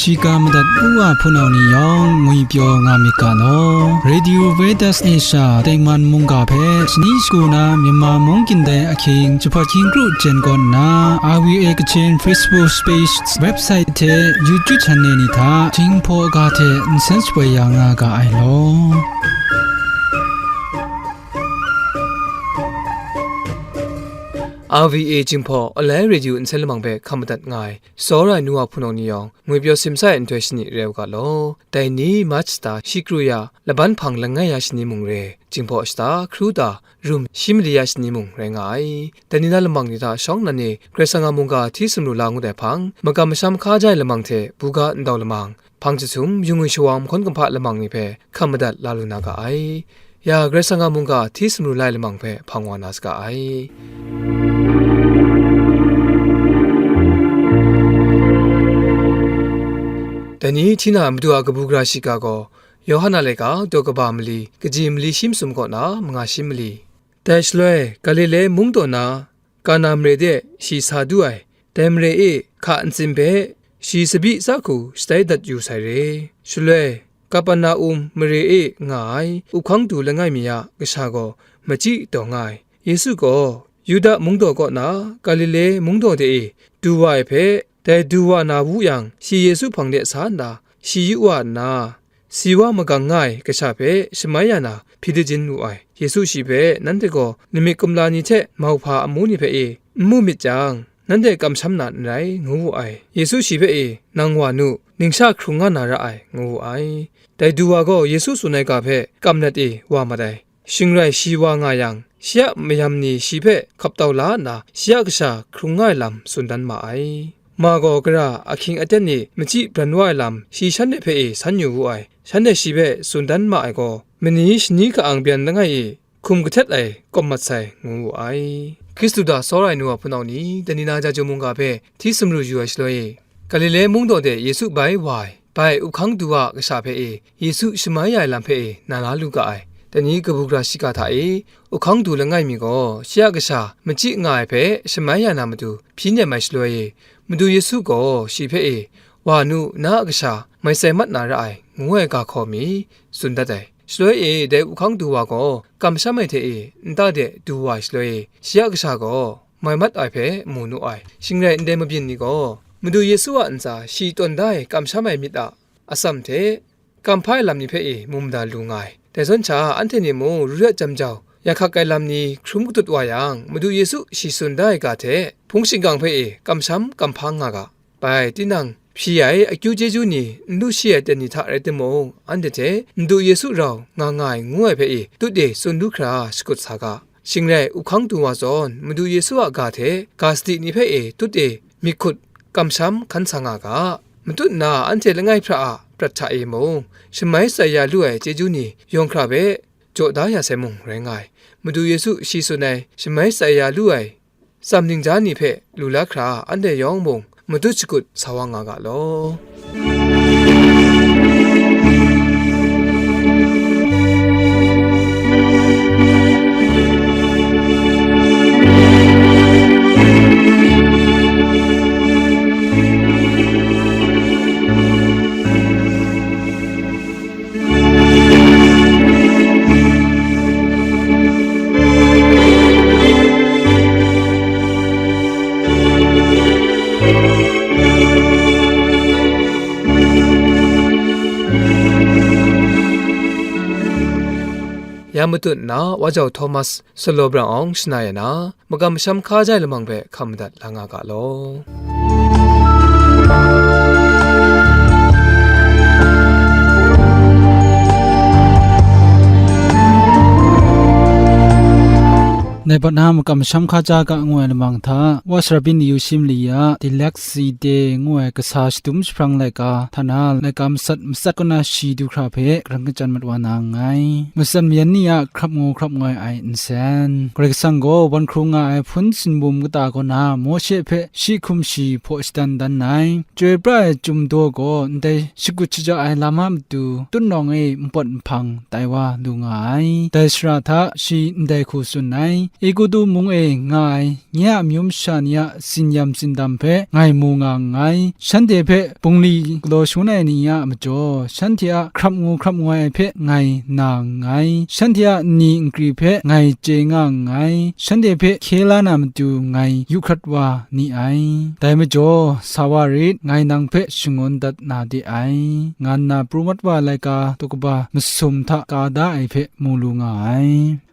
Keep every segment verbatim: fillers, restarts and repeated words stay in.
Shiga madat u wa hpunau ni yawng ngwipyaw nga myit ga law. Radio Veritas Asia tengman mungga hpe shani shagu na Myanmar mung kyin dai ahkying jahpawt hkying kru jen kaw nna, R V A Kachin Facebook page, website hte YouTube channel ni hta Jinghpaw ga hte nsen shapoi ya nga ga ai law. R V A Jinghpaw online radio nsen lamang hpe hkam madat nga ai, Tsawra ai nu wa hpunau ni yawng, ngwipyaw simsa ai nhtoi shani rai u ga law. Dai ni March shata shi kru ya, laban hpang langai ya shani mung re, Jinghpaw shata hkru ta, rum shi mali ya shani mung rai nga ai. Dai ni na lamang ni hta shawng nnan e, Karai Kasang a mungga hti sumru la ngut ai hpang, makam masham hkaja ai lamang hte buga ndau lamang, hpang jahtum, yu ngwi shawang, mahkawn kumhpa lamang ni hpe hkam madat la lu na ga ai. Ya, Karai Kasang a mungga hti sumru la ai lamang hpe hpang wa na saga ai. Dai ni hti na Madu a kabu gara shiga gaw, Yawhan a laika, daw kaba mali, kaji mali shi masum kaw na manga shi mali. Dai shaloi, Galile mungdaw na, Kana mare de shi sa du ai. Dai mare e hka ntsin hpe shi tsabyi tsahku shatai dat yu sai re. Shaloi, Kaperna-um mare e nga ai up hkang du langai mi a kasha gaw machyi taw nga ai. Yesu gaw Yuda mungdaw kaw na Galile mungdaw de e du wa ai hpe, dai du wa na wu yang, shi Yesu hpang de sa nna, shi yu wa nna, si wa magang nga ai kasha hpe shamai ya na hpyi dajin wu ai. Yesu shi hpe, "Nanhte gaw lamik kumla ni hte mauhpa amu ni hpe e n mu myit jang, nanhte kamsham na n rai," ngu wu ai. Yesu shi hpe e, "Nang wa nu, ningsha hkrung nga na ra ai," ngu wu ai. Dai du wa gaw Yesu tsun ai ga hpe kam nat e wa mat ai. Shing rai shi wa nga yang, shi a mayam ni shi hpe hkap tau la nna, shi a kasha hkrung nga ai lam tsun dan ma ai. Ma gaw gara ahkying aten e machyi bran wa ai lam shi shanhte hpe e san yu wu ai. Shanhte shi hpe tsun dan ma ai gaw, mani shani ka-ang byan langai e hkum kahtet ai kawm mat sai, ngu wu ai. Hkristu hta tsawra ai nu wa hpunau ni, dai ni na Jahtum mungga hpe hti sumru yu ai shaloi e, Galile mungdaw de Yesu bai wa ai. Bai, up hkang du wa a kasha hpe e, Yesu shamai ya ai lam hpe e, na la lu ga ai. Dai ni kabu gara shiga hta e, up hkang du langai mi gaw, shi a kasha machyi nga ai hpe shamai ya na matu hpyi nem ai shaloi e, Madu Yesu gaw shi hpe e, "Wa nu, na a kasha mai tsai mat na ra ai," ngu ai ga hkaw mi tsun dat ai. Shaloi e, dai up hkang du wa gaw kamsham ai hte e, nta de du wa ai shaloi e, shi a kasha gaw mai mat ai hpe mu nu ai. Shing rai ndai mabyin ni gaw, Madu Yesu a ntsa shi tawn da ai kamsham ai myit a atsam hte, kam hpa ai lam ni hpe e mu mada lu nga ai. Dai zawn sha, anhte ni mung ru ya jam jau, ya hkak ai lam ni hkrum katut wa yang, Madu Yesu shi tsun da ai ga hte hpung shingkang hpe e kamsham kam hpa nga ga. Bai, tinang hpyi ai akyu chyeju ni n lu shi ai ten ni hta rai timung, anhte hte Madu Yesu rau nga nga ai ngu ai hpe e tut e tsun lu hkra shakut sa ga. Shing rai, up hkang du wa zawn, Madu Yesu a ga hte ga sadi ni hpe e tut e myit hkut kamsham hkan sa nga ga. Matut nna, anhte langai hpra a prat hta e mung, shamai shatsai ya lu ai chyeju ni yawng hkra hpe jaw da ya sai mung rai nga ai. Madu Yesu shi tsun ai shamai shatsai ya lu ai tsam ningja ni hpe lu la hkra, anhte yawng mung matut shakut sa wa nga ga law. Ya matut nna, Wa Jau Thomas, Salo Brang Awng shana ya na, makam masham hka jai lamang hpe hkam madat la nga ga law. Ngai bat na makam masham hka ja ga ngu ai lamang hta, Wa Sara Byin Yu Shim Li a Dilek Si De ngu ai kasa shadum jahprang laika hta na, laika matsat matsat kaw na shi du hkra hpe, karan kachyan mat wa na nngai. Matsan mayan ni a hkrap ngu hkrap ngoi ai nsen, Karai Kasang gaw wan hkrung nga ai hpun sinbum kata kaw na Mawshe hpe shi hkum shi hpaw shadan dan ai. Chyoi pra ai Chyum Daw gaw ndai shakut shaja ai lam a matu, tutnawng e npawt nhpang tai wa lu nga ai. Dai shara hta shi ndai hku tsun ai. Egutu mung e nga ai nye a amyu masha ni a tsin-yam tsindam hpe ngai mu nga nngai. Shanhte hpe bungli galaw shangun ai ni a majaw, shanhte a hkrap ngu hkrap ngoi ai hpe ngai na nngai. Shanhte a nni nkri hpe ngai chye nga nngai. Shanhte hpe hkye la na matu ngai yu hkrat wa ni ai. Dai majaw, sa wa rit, ngai nang hpe shangun dat na de ai, nga nna pru mat wa ai laika daw kaba masum hta ka da ai hpe mu lu nga ai.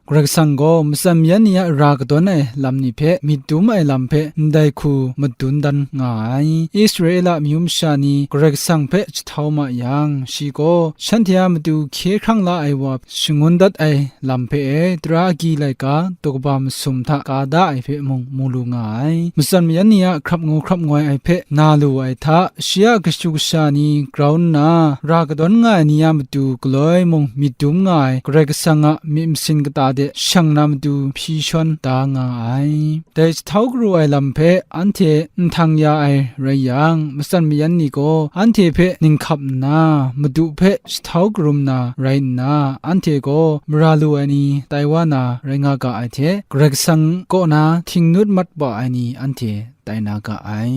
Karai Kasang gaw matsan mayan ni a ra kadawn ai lam ni hpe myit dum ai lam hpe ndai hku madun dan nga ai. Israela amyu masha ni Karai Kasang hpe jahtau ma yang, shi gaw shanhte a matu hkye hkrang la ai wa shangun dat ai lam hpe e, tara agyi laika daw kaba masum hta ka da ai hpe mung mu lu nga ai. Matsan mayan ni a hkrap ngu hkrap ngoi ai hpe na lu ai hta, shi a kashu kasha ni grau nna ra kadawn nga ai ni a matu galoi mung myit dum nga ai Karai Kasang a myit masin kata de shang na matu hpyi shawn da nga ai. Dai jahtau garu ai lam hpe anhte nhtang ya ai rai yang, matsan mayan ni gaw anhte hpe ninghkap nna, Madu hpe jahtau karum na rai nna, anhte gaw mara lu ai ni tai wa na rai nga ga ai hte, Karai Kasang kaw na htingnut mat wa ai ni anhte tai na ga ai.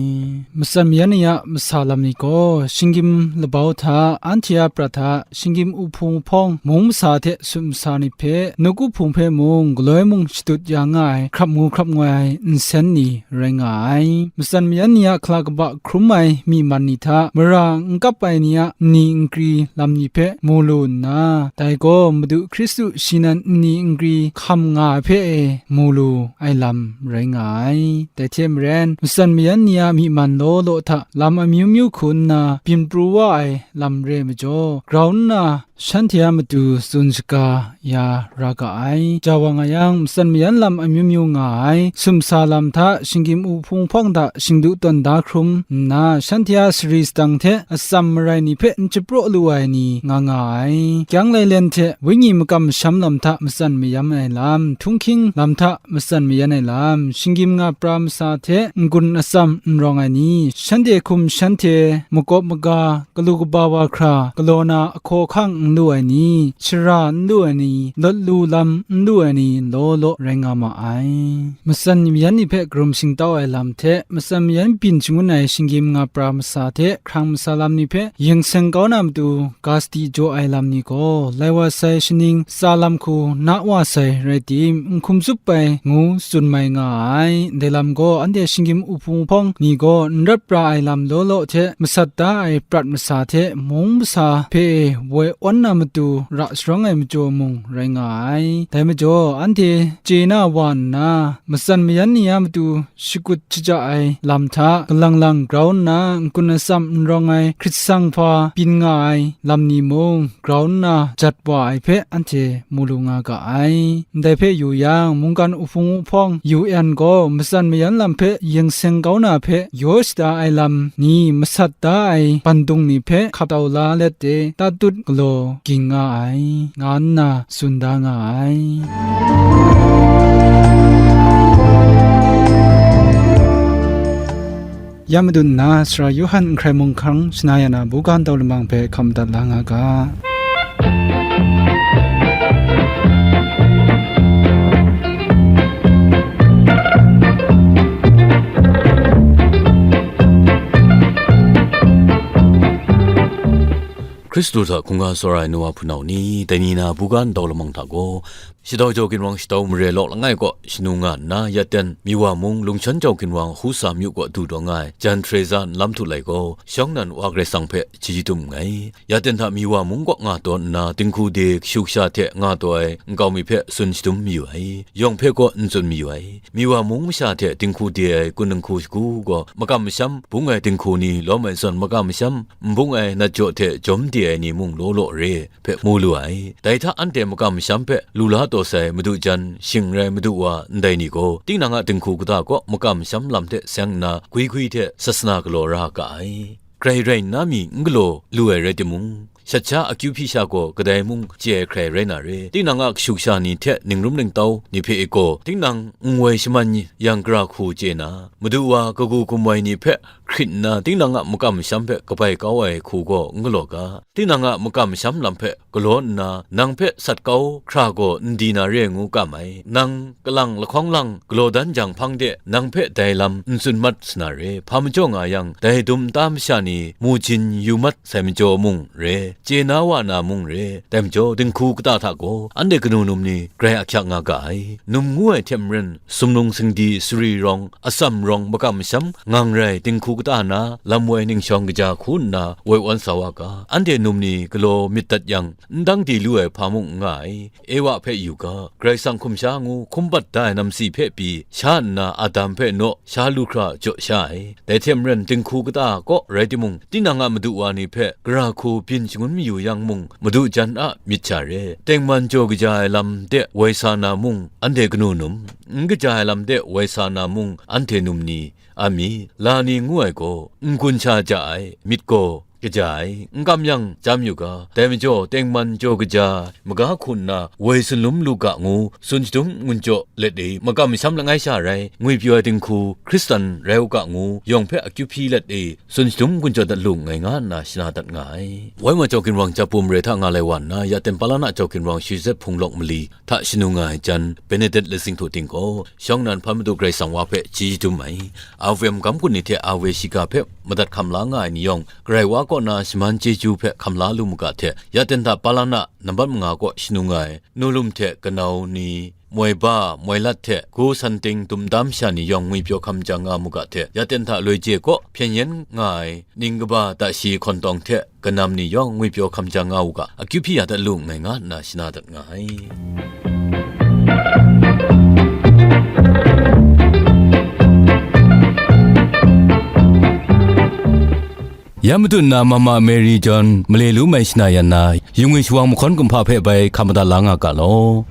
Matsan mayan ni a masa lam ni gaw, shinggyim labau hta, anhte a prat hta, shinggyim uhpung uhpawng, mung masa hte sut masa ni hpe, nawku hpung hpe mung, galoi mung shadut ya nga ai, hkrap ngu hkrap ngoi ai nsen ni rai nga ai. Matsan mayan ni a hkala kaba hkrum ai myi man ni hta, mara n kap ai ni a nni nkri lam ni hpe mu lu nna, dai gaw Madu Hkristu shi nan nni nkri hkam nga ai hpe e mu lu ai lam rai nga ai. Dai hte maren, matsan mayan ni a myi man law law hta lam amyu myu hku nna byin pru wa ai lam re ai majaw, grau nna shanhte a matu tsun shaga ya ra ga ai. Ja wa nga yang, matsan mayan lam amyu myu nga ai, sumsa lam hta, shinggyim uhpung hpawng hta shingdu tawn da hkrum nna, shanhte a sari sadang hte atsam marai ni hpe n shapraw lu ai ni nga nga ai. Kyang lailen hte wenyi makam masham lam hta matsan mayam ai lam, htunghking lam hta matsan mayan ai lam, shinggyim nga pra masa hte n-gun atsam n rawng ai ni, shanhte hkum shanhte makawp maga, galu kaba wa hkra, galaw na ahkaw ahkang n lu ai ni, shara n lu ai ni, lawt lu lam n lu ai ni, law law rai nga ma ai. Matsan mayan ni hpe karum shingtau ai lam hte, matsan mayan byin shangun ai shinggyim nga pra masa hte hkrang masa lam ni hpe yin seng kau na matu, ga sadi jaw ai lam ni gaw, lai wa sai shaning tsa lam hku na wa sai rai tim, n hkum tsup ai ngu tsun mai nga ai. Ndai lam gaw, anhte shinggyim uhpung hpawng ni gaw n rap ra ai lam law law hte, masat da ai prat masa hte mung masa hpe woi awn na matu ra sharawng ai majaw mung rai nga ai. Dai majaw, anhte chye na wa nna, matsan mayan ni a matu shakut shaja ai lam hta, galang lang grau nna n-gun atsam n rawng ai hkrit sang hpa byin nga ai lam ni mung grau nna jat wa ai hpe anhte mu lu nga ga ai. Ndai hpe yu yang, mungkan uhpung uhpawng U N gaw matsan mayan lam hpe yin seng kau na hpe yaw shada ai lam ni masat da ai bandung ni hpe hkap tau la let de, tatut galaw ging nga ai, nga nna tsun da nga ai. Ya madun nna, Sara Yawhan n hkrai mung hkang shana ya na buga ntau lamang hpe hkam madat la nga ga. Hkristu hta hkungga tsawra ai nu wa hpunau ni, dai ni na buga ntau lamang hta gaw, shadau jau ginwang shadau mare law langai kaw shanu nga nna, ya ten Miwa mung lungshan jau ginwang hku sa myu kaw du daw nga ai jan Teresa nlam htu lai gaw, shawng nnan Wa Karai Kasang hpe chyeju dum nngai. Ya ten hta Miwa mung kaw nga taw nna, dinghku de kashu kasha hte nga taw ai nkau mi hpe tsun shadum mayu ai, yawng hpe gaw n tsun mayu ai. Miwa mung masha hte dinghku de ai kun dinghku shagu gaw, makam masham bung ai dinghku ni lawm ai zawn, makam masham n bung ai nat jaw hte jawm de ai ni mung law law re hpe mu lu ai. Dai hta anhte makam masham hpe lu la taw sai Madu jan, shing rai Madu wa ndai ni gaw, tinang a dinghku kata kaw makam masham lam hte seng nna, gwi gwi hte sasana galaw ra ga ai. Grai rai nna mi n galaw lu ai rai timung, shat sha akyu hpyi sha gaw kadai mung chye ai hkrai rai na re. Tinang a kashu kasha ni hte ningrum ningtau ni hpe e gaw, tinang n woi shaman yang gara hku chye na, Madu wa kagu gumwai ni hpe hkrit nna, tinang a makam masham hpe kabai kau ai hku gaw n galaw ga. Tinang a makam masham lam hpe galaw nna, nang hpe sat kau hkra gaw n di na re ngu kam ai. Nang kalang lahkawng lang galaw dan jang hpang de, nang hpe dai lam n tsun mat sa na re. Hpa majaw nga yang, dai dum nta masha ni mu jin yu mat sai majaw mung re, chye na wa na mung re, dai majaw, dinghku kata hta gaw anhte kanu num ni grai ahkyak nga ga ai. Num ngu ai hte maren, sumnung singdi, sari rawng, atsam rawng, makam masham, ngang rai, dinghku kata na, lam woi ningshawng kaja hku nna woi awn sa wa ga. Anhte num ni galaw myit dat yang, n dang di lu ai hpa mung n nga ai. Ewa hpe yu ga, Karai Kasang hkum sha ngu hkum bat da ai namsi hpe pyi, sha nna Adam hpe naw sha lu hkra jaw sha ai. Dai hte maren, dinghku kata kaw rai timung, tinang a madu wa ni hpe gara hku byin shangun mayu yang mung, madu jan a myit sha re. Tengman jaw kaja ai lam de woi sa na mung, anhte kanu num, n kaja ai lam de woi sa na mung, anhte num ni a mi, la ni ngu ai gaw, n-gun sha ja ai, myit gaw kaja ai, n kam yang, chyam yu ga. Dai majaw, tengman jaw kaja ai maga hku nna woi tsun lum lu ga ngu tsun shadum n-gun jaw let e, makam masham langai sha rai, ngwipyaw ai dinghku Hkristan rai u ga ngu yawng hpe akyu hpyi let e, tsun shadum n-gun jaw dat lu nngai nga nna shana dat nga ai. Woi ma Chawkin Wang Japu mare hta nga lai wa nna, ya ten Palana Chawkin Wang Shizet Hpung Lawk Mali hta shanu nga ai jan, Benedict Letsing Htu Ting gaw, shawng nnan hpan Madu Karai Kasang wa hpe chyeju dum ai. A V M gam gun ni hte A V shiga hpe madat hkam la nga ai ni yawng, Karai wa kaw na shaman chyeju hpe hkam la lu mu ga hte, ya ten hta Palana nambat manga kaw shanu nga ai, Nulum hte Kanau ni, Moi Ba, Moi Lat hte Gu San Ting dum dam sha ni yawng ngwipyaw hkam jang nga mu ga hte, ya ten hta Loi Je kaw hpyen yen nga ai, ning kaba ta shi hkawn tawng hte kanam ni yawng ngwipyaw hkam jang nga u ga, akyu hpyi ya dat lu nngai nga nna shana dat nga ai. Ya madu nna Mama Mary John male lu mai shana yan na, yungwi shawang mahkawn kumhpa hpe bai hkam madat la nga ga law.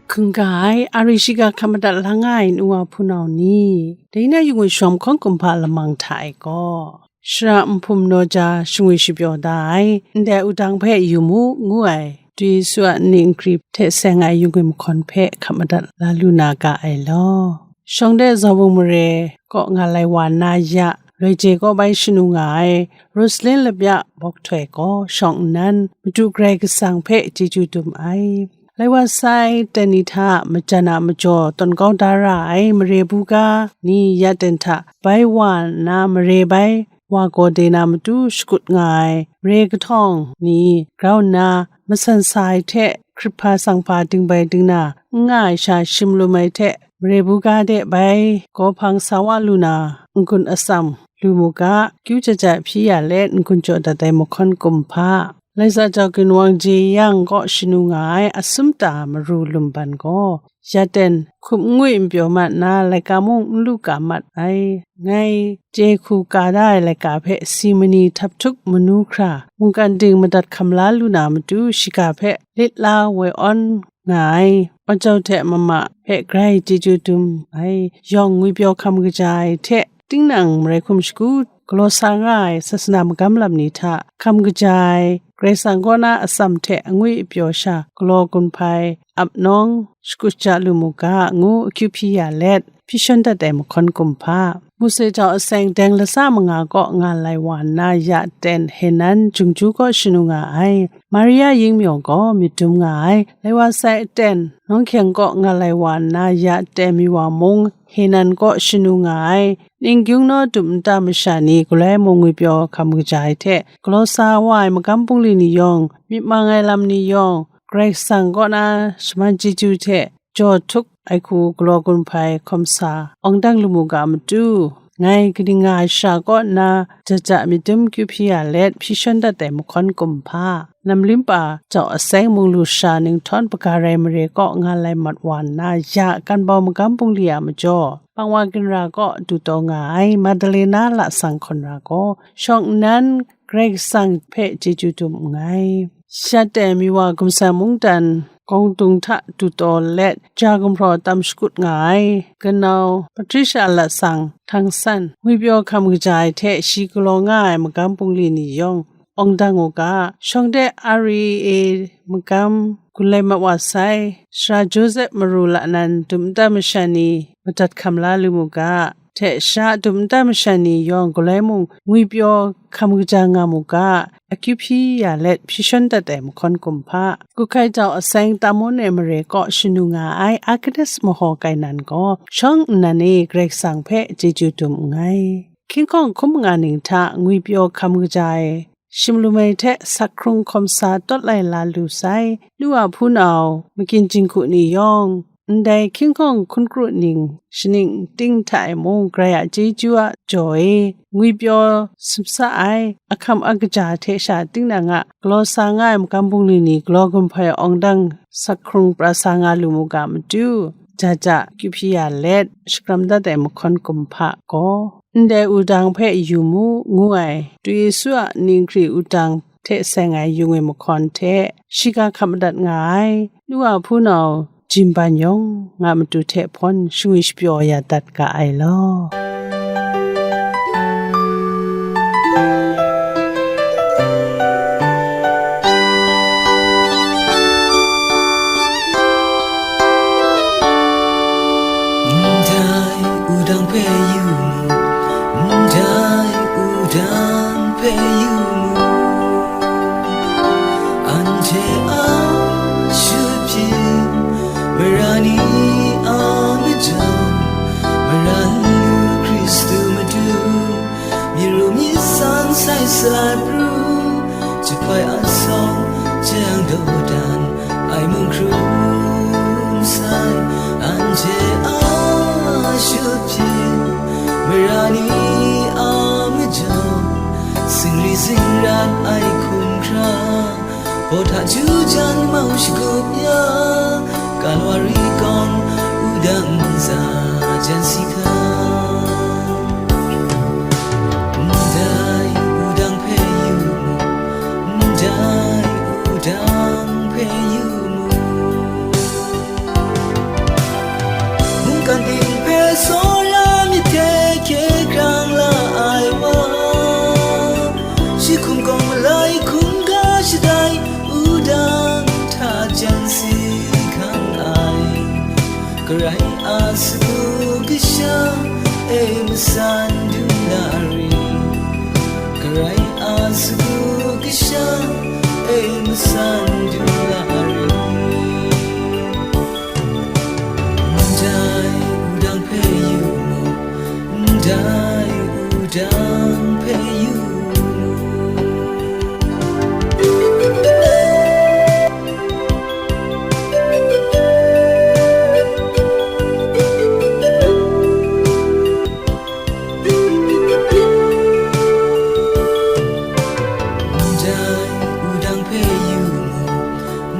Hkungga ai, a ri shiga hkam madat la nga ai nu wa hpunau ni, dai na yungwi shawang mahkawn kumhpa lamang hta e gaw, shara nhpum naw ja shangwi shapyaw da ai, ndai wudang hpe yu mu, ngu ai, Dwi Yesu a nni nkri hte seng ai yungwi mahkawn hpe hkam madat la lu na ga ai law. Shawng de Zawung mare kaw nga lai wa na ya, Loi Je kaw bai shanu nga ai, Rosalyn Lapya Bawk Htoi gaw shawng nnan, Madu Karai Kasang hpe chyeju dum ai. Lai wa sai ten ni hta majan a majaw tawn kau da ra ai mare buga ni ya ten hta bai wa nna mare bai wa gaw de na matu shakut nga ai mare kahtawng ni grau nna masan sa ai hte hkrit hpa sang hpa dingbai dingna n nga ai sha shim lum ai hte mare buga de bai gaw hpang sa wa lu na n-gun atsam lu mu ga, kyu jaja hpyi ya let n-gun jaw dat ai mahkawn kumhpa, Laisa Jaw Ginwang Je Yang kaw shanu nga ai Asumta Maru Lumban gaw, ya ten hkum ngwi n pyaw mat na, laika mung n lu ka mat ai, ngai chye hku ka da ai laika hpe si mani htap htuk manu hkra, mungkan ding madat hkam la lu na matu, shiga hpe lit la woi awn nga ai, Wajau hte mama hpe grai chyeju dum ai, yawng ngwipyaw hkam kaja ai hte, tinang marai hkum shagu galaw sa nga ai sasana magam lam ni hta hkam kaja ai, Karai Kasang kaw na atsam hte angwi apyaw sha galaw gun hpai, ap nawng, shakut ja lu mu ga, ngu akyu hpyi ya let, hpyi shawn dat ai mahkawn kumhpa, Mose jau aseng deng lasa manga kaw nga lai wa nna ya ten Henan Jungju kaw shanu nga ai, Maria Yingmyaw gaw myit dum nga ai, lai wa sai aten Nawng Hkyeng kaw nga lai wa nna ya ten Miwa mung Henan kaw shanu nga ai, Ning Gyung Naw Dum nta masha ni galoi mung ngwipyaw hkam kaja ai hte, galaw sa wa ai magam bungli ni yawng, myit mang ai lam ni yawng, Karai Kasang kaw na shaman chyeju hte jaw htuk ai hku galaw gun hpai hkawm sa awng dang lu mu ga matu, ngai kaning nga ai sha kaw nna jaja myit dum kyu hpyi ya let hpyi shawn dat ai mahkawn kumhpa, Namlimpa jau aseng mung lu sha Ninghtawn Pagarai mare kaw nga lai mat wa nna ya kan bau magam bungli a majaw, Pangwa Ginra kaw du taw nga ai Madalena Lasang Hkawn Ra gaw, shawng nnan Karai Kasang hpe chyeju dum nngai. Shat ai Miwa Gumsang Mungdan gawng dung hta du taw let, ja gumhpraw tam shakut nga ai. Kanau Patricia Lat Sang, Htang San, ngwipyaw hkam kaja ai hte shi galaw nga ai magam bungli ni yawng awng dang u ga, shawng de R E A magam gun lai mat wa sai, Sara Joseph Maru Lanan dum nta masha ni madat hkam la lu mu ga, hte sha dum nta masha ni yawng galoi mung ngwipyaw hkam kaja nga mu ga, akyu hpyi ya let hpyi shawn dat ai mahkawn kumhpa, Kuhkai Dau Aseng Tamon ai mare kaw shanu nga ai Agnes Mahaw Kainan gaw shawng nnan e Karai Kasang hpe chyeju dum nngai. Hkying hkawng hkum manga ning hta ngwipyaw hkam kaja ai, shim lu mai hte sak hkrung hkawm sa tawt lai la lu sai, nu a hpunau, makyin jinghku ni yawng, ndai hkying hkawng hkun kru ning, shaning ting hta e mung, Karai a chyeju a jaw e, ngwipyaw sumsa ai, ahkam a kaja hte sha tinang a galaw sa nga ai magam bungli ni galaw gumhpraw awng dang sak hkrung pra sa nga lu mu ga matu, ja ja kyu hpyi ya let, shakram dat ai mahkawn kumhpa gaw, ndai wudang hpe yu mu, ngu ai, Kadu Yesu a ningri wudang hte seng ai yung ai mahkawn hte, shiga hkap madat nga ai, nu a hpunau Jinban yawng nga matu hte hpawn shangwi shapyaw ya dat ga ai law. Ndai wudang hpe yu mu, ndai wudang hpe yu mu. Anhte a shut hpyi, mara ni a majaw, mara lu Hkristu Madu, myi ru myi san sai salai pru, jahpoi an sawng, jayang dawdan, ai mung hkrum sai, anhte a shut hpyi, mara ni a majaw, singri singrat ai hkum hkra, baw hta ju jan mau shagup ya, Kalwari kawng wudang ntsa jan si hkam. Ndai wudang hpe yu mu, ndai wudang hpe yu mu. Mungkan ting hpe tsawra myit hte hkye hkrang la ai wa, shi hkum kawng malai hkum ga shadai wudang hta jan si hkang ai. Karai a sagu kasha e masan du la ri, Karai a sagu kasha e masan du la ri. Ndai wudang hpe yu mu, ndai wudang hpe yu mu. Ndai wudang hpe yu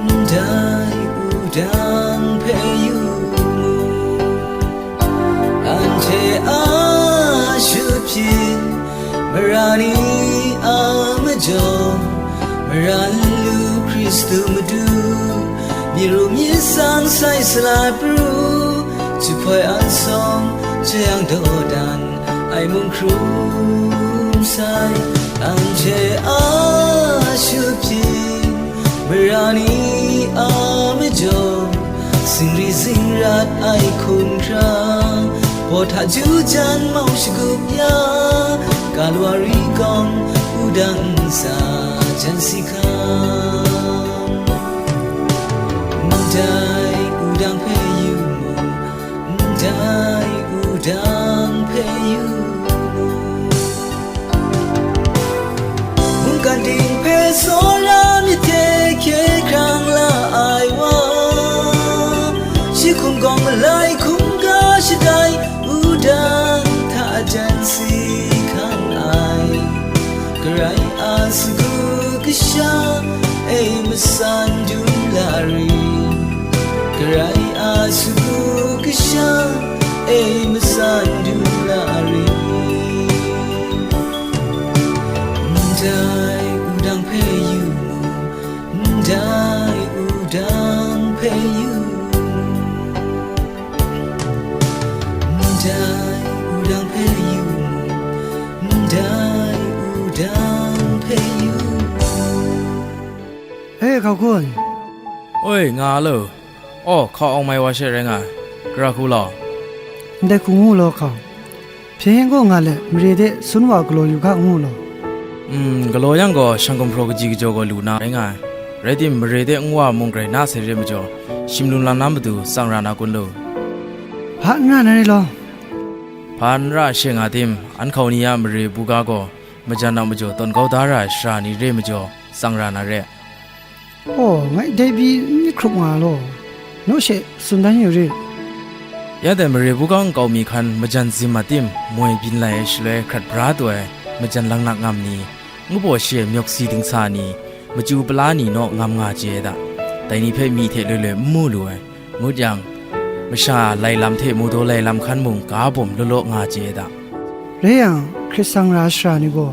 mu, ndai wudang hpe yu mu. Anhte a shut hpyi, mara ni a majaw, mara lu Hkristu Madu, myi ru myi san sai salai pru, jahpoi an sawng, jayang dawdan, ai mung hkrum sai, anhte a shut hpyi, mara ni a majaw, singri singrat ai hkum hkra, baw hta ju jan mau shagup ya, Kalwari kawng wudang ntsa jan si hkam. Ndai wudang hpe yu mu, ndai wudang hpe yu mu. Mungkan ting hpe tsawra myit hte hkye hkrang la ai wa, shi hkum kawng malai hkum ga shadai wudang hta jan si hkang ai. Karai a sagu kasha e masan dum la ri, Karai a sagu kasha e masan dum la ri. Ndai wudang hpe yu mu, ndai wudang Hkau kun. Oi, nga a lo. Aw, hkau awng mai wa she rai nga ai. Gara hku law. Ndai hku ngu law hkau. Hpyen gaw nga let, mare de sun wa galaw yu ga ngu law. Mm, galaw yang gaw, shang gumhpraw kaji kajaw gaw lu na rai nga ai. Rai tim, mare de nwa mung grai na sai re majaw, shim lum lam na matu tsang ra na kun lu. Hpa n ra na re law. Hpa n ra she nga tim, an hkau ni a mare buga gaw, majan a majaw tawn kau da ra ai sara ni re majaw, tsang ra na re. Aw, ngai dai pyi n hkrup nga law, naw she tsun dan yu rit. Ya dai mare buga nkau mi hkan majan zim a tim moi byin lai ai shaloi hkrat bra taw ai majan laknak ngam ni, ngu baw shi ai myawk si dingsa ni, machyu pala ni naw ngam nga chye ai da. Dai ni hpe myi hte loi loi n mu lu ai. Ngut yang, masha lai lam hte mu daw lai lam hkan mung ga bawm law law nga chye ai da. Rai yang, hkrit sang ra ai sara ni gaw,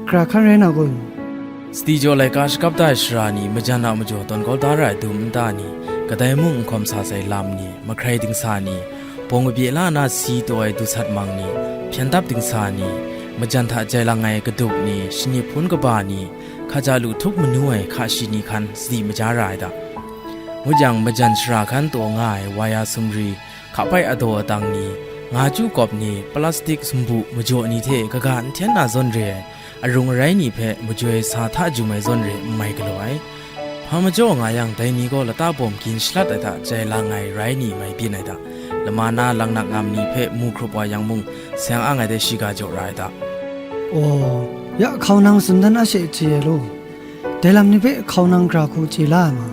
gara hkan rai na kun? Sadi jaw laika shakap da ai sara ni majan a majaw tawn kau da ra ai dum nta ni, kadai mung n hkawm sa sai lam ni, mahkrai dingsa ni, bawng kabye la na si taw ai dusat mang ni, hpyen dap dingsa ni, majan hta jai lang ai kadup ni, shanip hpun kaba ni, hkaja lu htup manu ai hka shi ni hkan sadi maja ra ai da. Ngut yang, majan sara hkan taw nga ai waya sumri, hkapai adaw atang ni, nga chyu kawp ni, plastik sumbu majaw ni hte kaga n hten na zawn re ai, arung arai ni hpe majoi sa hta jum ai zawn re n mai galaw ai. Hpa majaw nga yang, dai ni gaw lata bawm gin shalat ai hta jai lang ai rai ni mai byin ai da. Lama na laknak ngam ni hpe mu hkrup wa yang mung, seng ang ai de shiga jaw ra ai da. Aw, ya hkau nang tsun dan a she chye ai law. Dai lam ni hpe hkau nang gara hku chye la ai ma?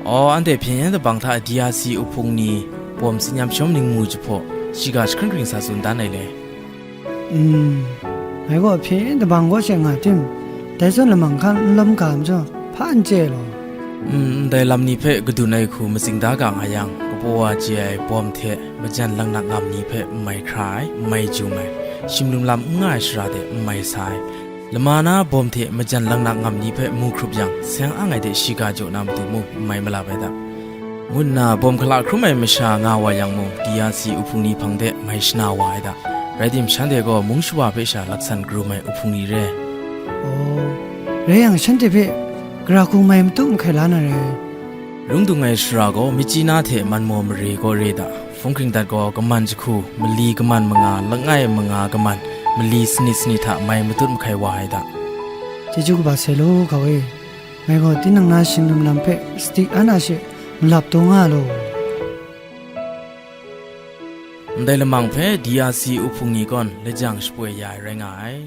Aw, anhte hpyen yen dabang hta D R C uhpung ni bawm tsin yam shawm ningmu jahpaw, shiga jahkring kring sa tsun dan ai le. Mm, ngai gaw hpyen yen dabang kaw she nga tim, dai zawn lamang hkan n lawm ga majaw, hpa n chye law. Mm, ndai lam ni hpe kadun ai hku matsing da ga nga yang, kapaw wa chye ai bawm hte majan laknak ngam ni hpe n mai hkra ai, n mai jum ai, shim lum lam n nga ai shara de n mai sa ai, lama na bawm hte majan laknak ngam ni hpe mu hkrup yang, seng ang ai de shiga jaw na matu mung n mai malap ai da, ngu nna bawm hkala hkrum ai masha nga wa yang mung, D R C uhpung ni hpang de mai shana wa ai da. Rai tim, shanhte gaw mung shawa hpe sha laksan karum ai uhpung ni re. Aw, rai yang, shanhte hpe gara hku mai matu mahkai la na re. Lung dung ai sara gaw Myitkyina hte Manmaw mare kaw re da. Hpung hkring dat gaw kaman jahku, mali kaman manga, langai manga kaman, mali sanit sanit hta mai matut mahkai wa ai da. Chyeju kaba sai law, hkau e. Ngai gaw tinang na shing lum lam hpe sadi an a she malap taw nga law. Ndai lamang hpe D R C uhpung ni kawn lajang shapoi ya ai rai nga ai.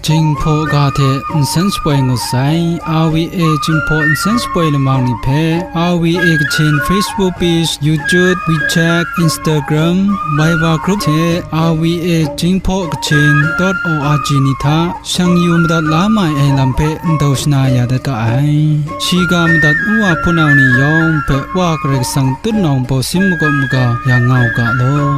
Jinghpaw ga hte nsen shapoi ngut sai. R V A Jinghpaw nsen shapoi lamang ni hpe, R V A Kachin Facebook page, YouTube, WeChat, Instagram, Viber group hte R V A Jinghpaw Kachin dot O R G ni hta shang yu madat la mai ai lam hpe ndau shana ya dat ga ai. Shiga madat nwa hpunau ni yawng hpe Wa Karai Kasang tutnawng bawsin makawp maga ya nga u ga law.